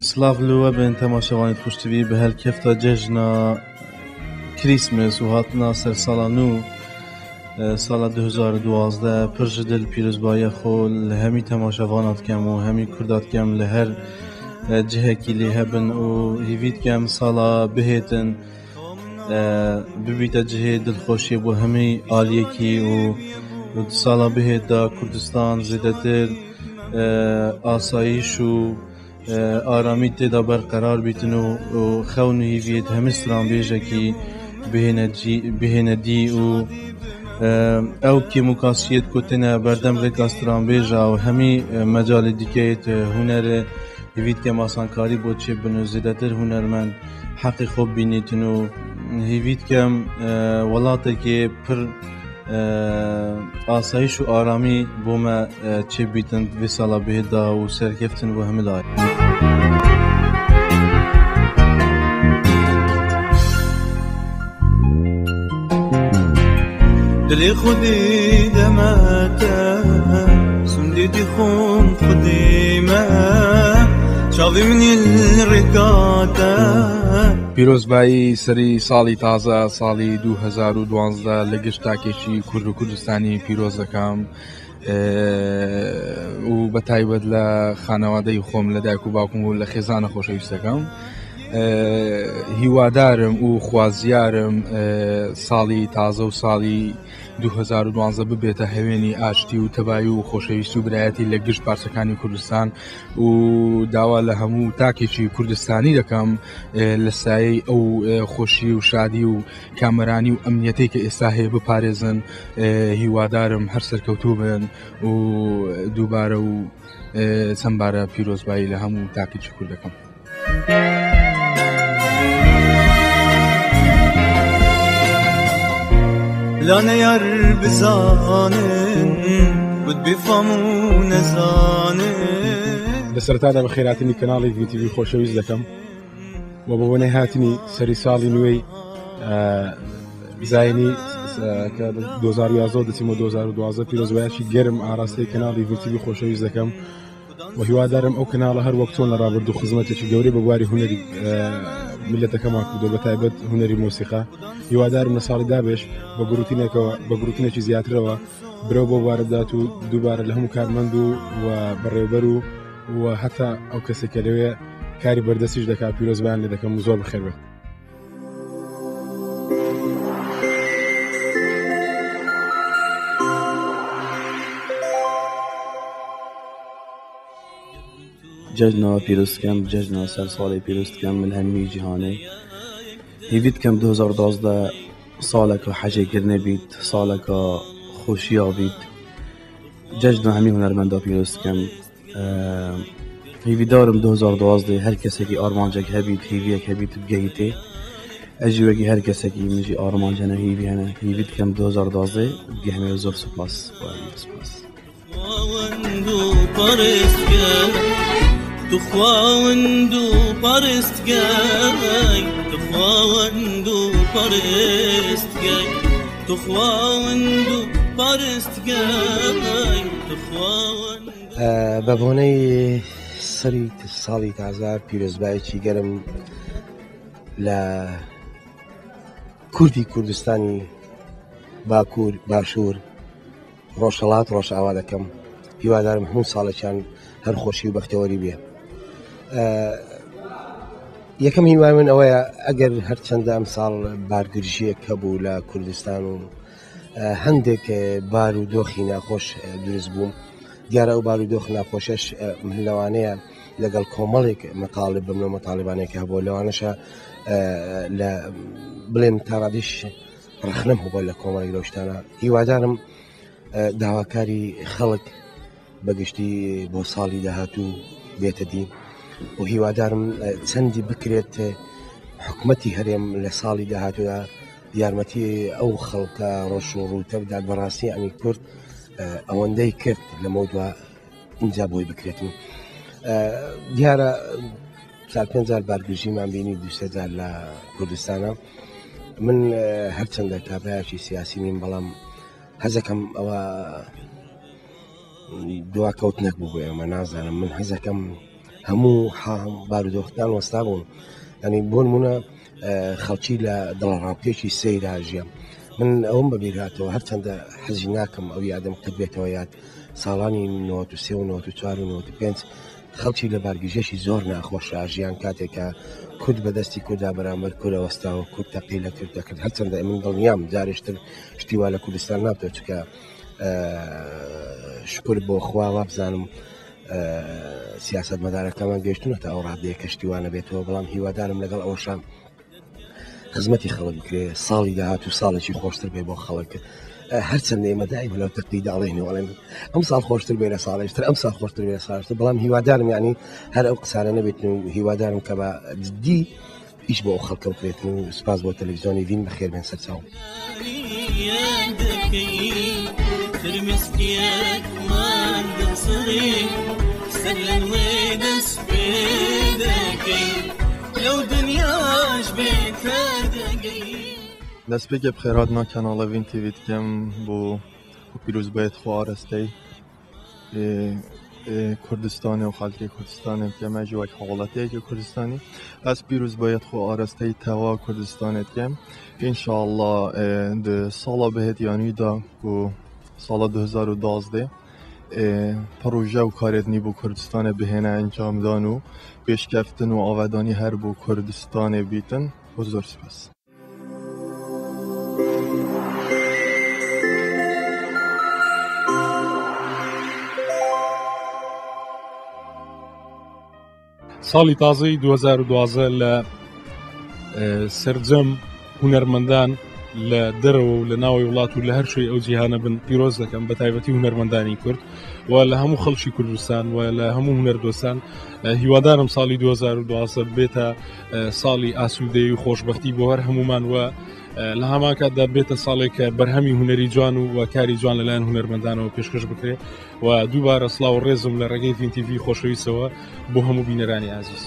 سڵاڤ لە وە بن تەماشەوانێت خوشتوی بە هەلکەفتا جەژنا کریسمس و هاتنا سەر ساڵا نوو ساڵا 2012 پر ژ دل پیرۆزباییە خۆ لە هەمی تەماشەڤانات کەم و هەمی کوردات کەم لە هەر جهێکی لێ هەبن و هیڤیت کەم ساڵا بهێتن ببیتە جهێ دڵخۆشیە بۆ هەمی ئالیەکی و ساڵا بهێتدا کوردستان زێدەتر ئاسایش و ئارامی تێدا بەرقەرار بیتن و خەون و هیڤیت هەمی سترانبێژەکی بهێنە دی و ئەو کێموکاسیەت کو تێنە بەردەم ڕێکا سترانبێژە و هەمی مەجالی دیکەیت هونەر هیڤیت کەم ئاسانکاری بۆ چێ بن و زێدەتر هونەرمەند حەقی خۆ بینیتن و هیڤیت کەم وڵاتێکی پر ئاسایش و ئارامی بۆ مە چێ بیتن vê sala bêhda و سەرکەفتن بۆ هەموو لایەک. دلێ خودێ دەمەتە سندێ دیخۆم خودێمە چاوی منی ڕێکاتە. پیرۆزبایی سەری ساڵی تازە ساڵی 2012 لە گشت تاکێکی کورد و کوردستانی پیرۆز دەکەم و بە تایبەت لە خانەوادەی خۆم لە دایک و باوکم و لە خێزانە خۆشەویستەکەم هیوادارم و خوازیارم ساڵی تازە و ساڵی 2012 ببێتە هەوێنی ئاشتی و تەبایی و خۆشەویستی و برایەتی لە گشت پارچەکانی کوردستان و داوا لە هەموو تاکێکی کوردستانی دەکەم لە سایەی ئەو خۆشی و شادی و کامەرانی و ئەمنیەتەی کە ئێستا هەیە بپارێزن هیوادارم هەر سەرکەوتوو بن و دووبارە و چەندبارە پیرۆزبایی لە هەموو تاکێکی کورد دەکەم. لا نەیار بزانن بود بفام و نەزانن. لە سەرەتادا بەخێرهاتنی کەناڵی ڤی تیڤی خۆشەویست دەکەم و بە بۆنەی هاتنی سەری ساڵی نوێی زایینی کە 2011 دەچیمەوە 2012 پیرۆزبایەکی گەرم ئاراستەی کەناڵی ڤی تیڤی خۆشەویست دەکەم و هیوادارم ئەو کەناڵە هەر وەک چۆن لە ڕابردوو خزمەتێکی گەورەی بە بواری هونەری میللەتەکەمان کردو بە تایبەت هونەری مۆسیقا هیوادارم لە ساڵی دابێش بە گروتینێکەوە بە گروتینێکی زیاترەوە برەو بۆ بوارە بدات و دووبارە لە هەموو کارمەند و و بەڕێوبەر و و هەتا ئەو کەسێک کە لەوێ کاری بەردەستیش دەکات پیرۆزبایان لێ دەکەم و زۆر بەخێر بێن. جەژنەوە پیرۆز دکەم جەژنەوە سەر ساڵێ پیرۆز دکەم من هەمی جیهانێ هیڤی دکەم 2012 ساڵەکە حەجێکردنێ بیت ساڵەکە خۆشیا بیت جەژنە هەمی هونەرمەندا پیرۆز دکەم هیڤیدارم 2012 هەر کەسێکی ئارمانجێک هەبیت هیڤیەک هەبیت بگەیتێ ئەژی وەکی هەر کەسێکی منژی ئارمانج هەنە هیڤی هەنە هیڤی دکەم 2012 بگەهمێ زۆر سوپاس سوپاس. بە بۆنەی سەری ساڵی تازە پیرۆزبایەکی گەرم لە کوردی کوردستانی باکوور باشوور ڕۆژهەڵات ڕۆژئاوا دەکەم هیوادارم هەموو ساڵێکیان هەر خۆشی و بەختەوەری بێ یەکەم هیوای من ئەوەیە ئەگەر هەرچەندە ئەم ساڵ بارگرژیەک هەبوو لە کوردستان و هەندێک بار و دۆخی ناخۆش دروست بوو دیارە ئەو بار و دۆخ ناخۆشش من لەوانەیە لەگەڵ کۆمەڵێک مەتاڵب بم لە مەتاڵبانێک هەبوو لەوانەشە لە بڵێم تاڕادیش ڕەخنەم هەبووە لە کۆمەڵێک لەو شتانە هیوادارم داواکاری خەڵک بەگشتی بۆ ساڵی داهاتوو بێتە دی و هیوادارم چەندی بکرێت حکومەتی هەرێم لە ساڵی داهاتوودا یارمەتی ئەو خەڵکە ڕۆژ و ڕووتە بدات بەڕاستی ئەنی کورد ئەوەندەی کرد لەمە دوا اینجا بۆی بکرێت و دیارە چار پێنج جار بارگرژیمان بینی دوسێ جار لە کوردستانە من هەرچەندە کابرایەکی سیاسی نیم بەڵام حەزەکەم ئەوە دواکەوتنێک بوو بۆ ئێمە نازانم من حەزەکەم هەموو بارودۆخەکان وەستا بوون ینی بۆ نمونە خەڵکی لە دڵەڕاوکێکی سەیرا ژیان من ئەوم بەبیر هاتەوە هەرچەندە حەزی ناکەم ئەو یادم قەت بێتەوە یاد ساڵانی 93 و 94 و 95 خەڵکی لە بارگیژێکی زۆر ناخۆشا ژیان کاتێکە کورد بەدەستی کوردا بەرامبەر کورە وەستاوە کورد تەقی لە کرد دەکرد هەرچەندە من دڵنیام جارێشتر شتی وا لە کوردستان نابێت چکە شکر بۆ خوا وابزانم سیاسەتمەدارەکەمان گەیشتونەتە ئەو ڕادەیە کە شتی وا نەبێتەوە بەڵام هیوادارم لەگەڵ ئەوەشا خزمەتی خەڵک بکرێ ساڵی داهات و ساڵێکی خۆشتر بێ بۆ خەڵک هەرچەند ئێمە دایم لەو تەقلیدە ئەڵێن و ئەڵێن ئەم ساڵ خۆشتر بێ لە ساڵێشتر ئەم ساڵ خۆشتر بێ لە ساڵێشتر بەڵام هیوادارم یعنی هەر ئەو قسانە نەبێت و هیوادارم کە بە جدی ئیش بۆ ئەو خەڵکە بکرێت و سپاس بۆ تەلەڤیزیۆنی ڤین بەخێر بێن سەرچاو. دەستپێکێ بخێرهاتنا کەناڵە ڤین تیڤی دکەم بۆ پیرۆزبایت خۆ ئارەستەی کوردستانی و خەڵکی کوردستانی بکەم ئەژی وەک هاوڵاتیەکی کوردستانی ئەس پیرۆزبایت خۆ ئارەستەی تەوا کوردستانی دکەم ئینشاءاللە د ساڵا بهێت یانیدا و ساڵا 2012 پڕۆژە و کارێتنی بۆ کوردستانێ بهێنە ئەنجامدان و پێشکەفتن و ئاوەدانی هەر بۆ کوردستانێ بیتن و زۆر سپاس. ساڵی تازەی 2012 لە سەرجەم هونەرمەندان لە دەرەوە و لە ناوی وڵات و لە هەر شوێ ئەو جیهانە بن پیرۆز دەکەم بە تایبەتی هونەرمەندانی کورد و لە هەموو خەڵکی کوردستان و لە هەموو هونەردۆستان هیوادارم ساڵی 2012 بێتە ساڵی ئاسوودەی و خۆشببختی بۆ هەر هەمومان و لە هەمان کاتدا بێتە ساڵێک کە بەرهەمی هونەری جوان و کاری جوان لەلایەن هونەرمەندانەوە پێشکەش بکرێت و دووبارە سڵاو و ڕێزم لە ڕێگەی ڤین تیڤی خۆشەویستەوە بۆ هەموو بینەرانی ئازیز.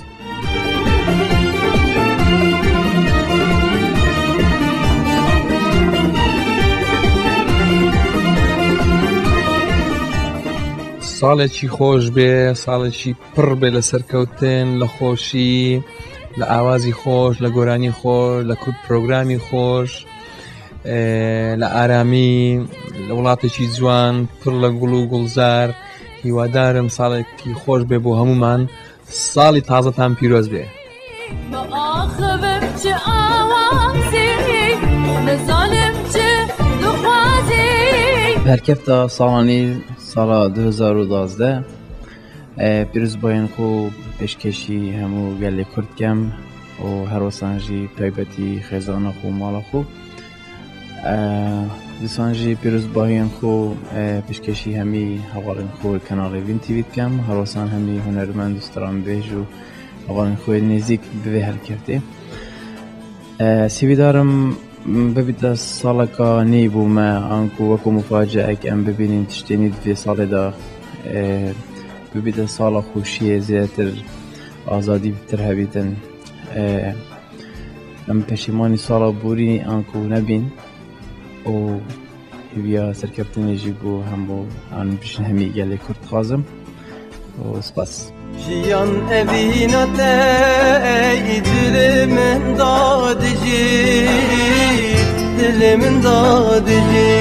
ساڵێکی خۆش بێ ساڵێکی پڕ بێ لە سەرکەوتن لە خۆشی لە ئاوازی خۆش لە گۆرانی خۆش لە کورد پرۆگرامی خۆش لە ئارامی لە وڵاتێکی جوان پڕ لە گوڵ و گوڵزار هیوادارم ساڵێکی خۆش بێ بۆ هەمومان ساڵی تازەتان پیرۆز بێ. هەرکەفتە ساڵانی ساڵا 2012 پیرۆزبایین خۆ پێشکێشی هەموو گەلێ کورد کەم و هەروەسان ژی تایبەتی خێزانە خۆ ماڵە خۆ دیسان ژی پیرۆزبایین خۆ پێشکێشی هەمی هەواڵên خۆ کەناڵی ڤین تیڤی بکەم هەروەسان هەمی هونەرمەند و سترانبێژ و هەواڵên خۆی نزیک بێ هەرکەفتێ سیویدارم ببیتە ساڵەکە نی بوومە ئەنکو وەکو مفاجئەک ئەم ببینین تشتێنی دوێ ساڵێدا ببیتە ساڵە خۆشیە زیاتر ئازادی تر هەبیتن ئەم پەشیمانی ساڵە بوری ئەنکو نەبین و هیویا سەرکەفتنێژی بۆ هەموو ئەن بژن هەمی گەلێ کورد خوازم و سپاس. ژیان ئەڤینە تە دلێ من دادژی دلێ من دادژی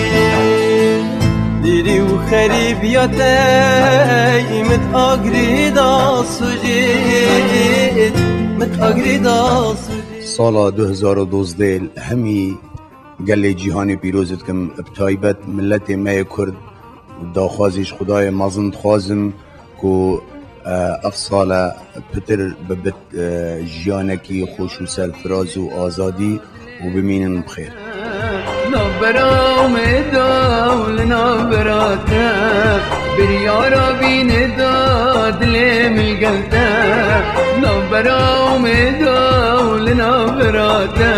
دیری و خەریبیە تە مت ئاگری دا سوژی مت ئاگری دا سوژی. ساڵا 2012 هەمی گەلێ جیهانی پیرۆز دکەم بتایبەت ملەتێ مەیە کورد داخوازیش خدای مەزن دخوازم کو ئەف ساڵە پتر ببت ژیانێکی خۆش و سەرفراز و ئازادی و بمینن بخێر. بریارا بینێدا دلێ ملگەلتە ناوبەراومێدا و لە ناوبەراتە.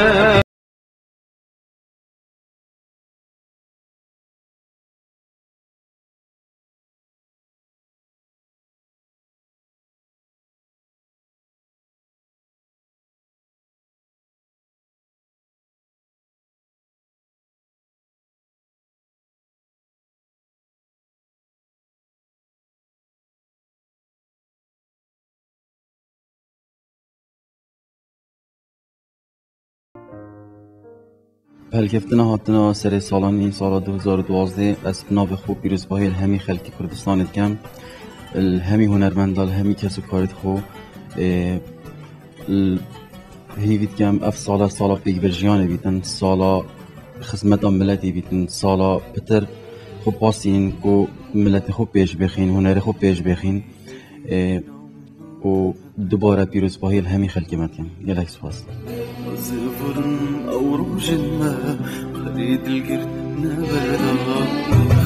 هەلکەفتنا هاتنا سەرێ ساڵانی ساڵا 2012 ئەس ناوێ خۆ پیرۆزباهی لە هەمی خەلکی کوردستانê dikem li hemî hunermenda li hemî kes û karê xwe hêvî dikem ev sala sala pêkverjiyanê bîtin sala xizmeta miletê bîtin sala pitir xwe pasîn ku miletê xwe pêş bixîn hunerê xwe pêş bixîn و دوباره پیروزباهی li hemî xelkê me dikim gelek spas. زفرن أو روج ما خريد القرد نبردا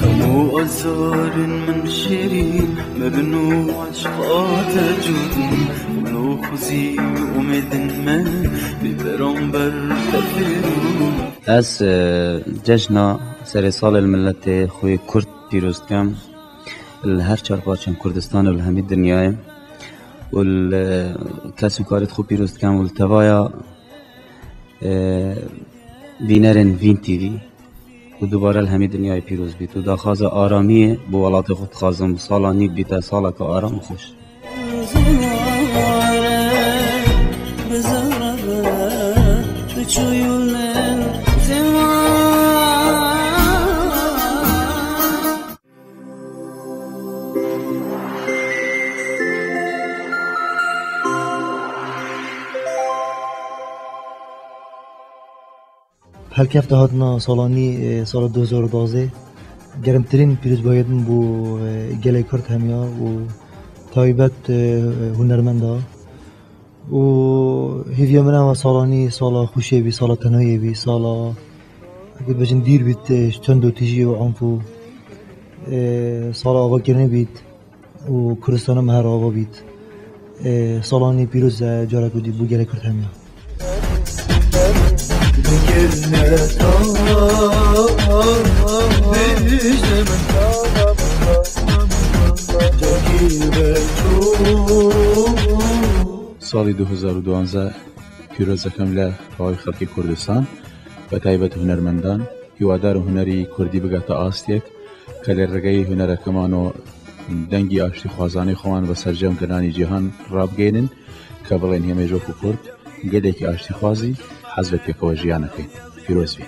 خمو أزار من شيرين مبنو عشقات جودن خمنو خزي أمد ما ببرنبر تفرو Ez cejna serê salê li miletê xwe yê Kurd pîroz dikim li her çar parçên Kurdistanê û li hemî dinyayê û li kes û karê xwe pîroz dikim û li tevaya bînerên Vîn TV û dubare li hemî dinyayê pîroz bît û daxwaza aramiyê bo welatê xwe dixwazim bi sala nî bîte saleke aram û xweş. هەلکەفتە هاتنا ساڵانی ساڵ 2012 گەرمترین پیرۆزباییتن بۆ gelê Kurd hemiya û taybet hunermenda û hêviya min ew salanî sala xweşiyê bî sala tenayê bî sala bêjin dîr bît ji tund û tijî û enf û sala avakirinê bît û Kurdistana me her ava bît salanî pîroz e carek dî bo gelê Kurd hemiya. ساڵی 2012 پیرۆزەکەم لە تەواوی خەڵکی کوردستان بە تایبەت هونەرمەندان هیوادار هونەری کوردی بگاتە ئاستێک کە لە ڕێگەی هونەرەکەمانەوە دەنگی ئاشتی خوازانەی خۆمان بە سەرجەم گەلانی جیهان ڕابگەینن کە بڵێن هێمەی وەکو کورد گەلێکی ئاشتی خوازی حەز لە پێکەوە ژیانەکەین. پیرۆز بی.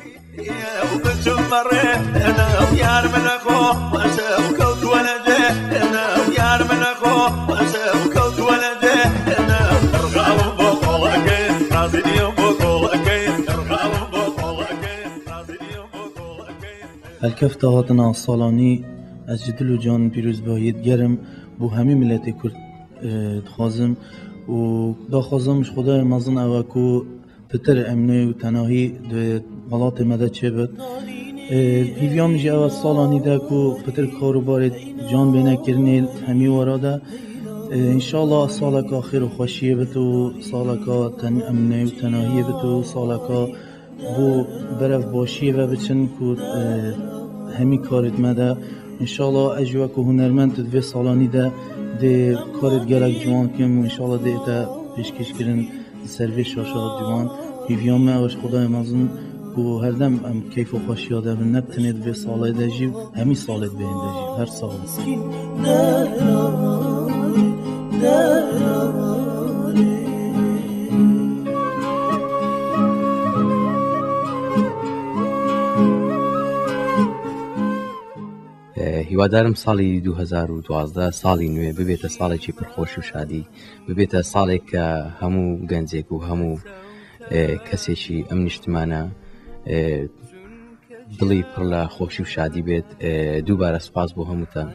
هەلکەفتە هاتنا ساڵانی ez ji dil û can pîrozbahiyê digerim bo hemî miletê Kurd dixwazim û daxwazim ji Xwedayê mezin ew e ku pitir emnê û tenahî di welatê me de çêbit. Hêviya min jî ew e salanî de ku pitir kar û barê can bêne kirinê hemî wara de İnşallah saleka xêr û xweşiyê bit û saleka emnê û tenahiyê bit û saleka bo berev başiyê ve biçin ku hemî karê me de İnşallah ez jî wekû hunermend di vê salanî de dê karê gelek ciwan kim û inşallah dê te pêşkêşkirin li ser vê şaşa ciwan. Hêviya me ew ji Xwedayê mezin ku herdem em keyf û xweşiya de bin ne bi tenê di vê salê de jî hemî salê dibêhin de jî her sal. هیوادارم ساڵی 2012 ساڵی نوێ ببێتە ساڵێکی پرخۆش و شادی، ببێتە ساڵێک کە هەموو گەنجێک و هەموو کەسێکی ئەم نیشتمانە دڵی پڕ لە خۆشی و شادی بێت. دووبارە سوپاس بۆ هەمووتان.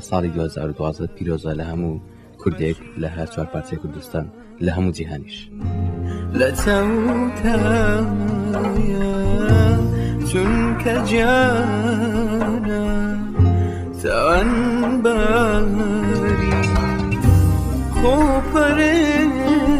ساڵی 2012 پیرۆزە لە هەموو کوردێک لە هەر چوار پارچەی کوردستان لە هەموو جیهانیش. لە چاوتایە چونکە گیانە تاوانباری خۆپەرستم.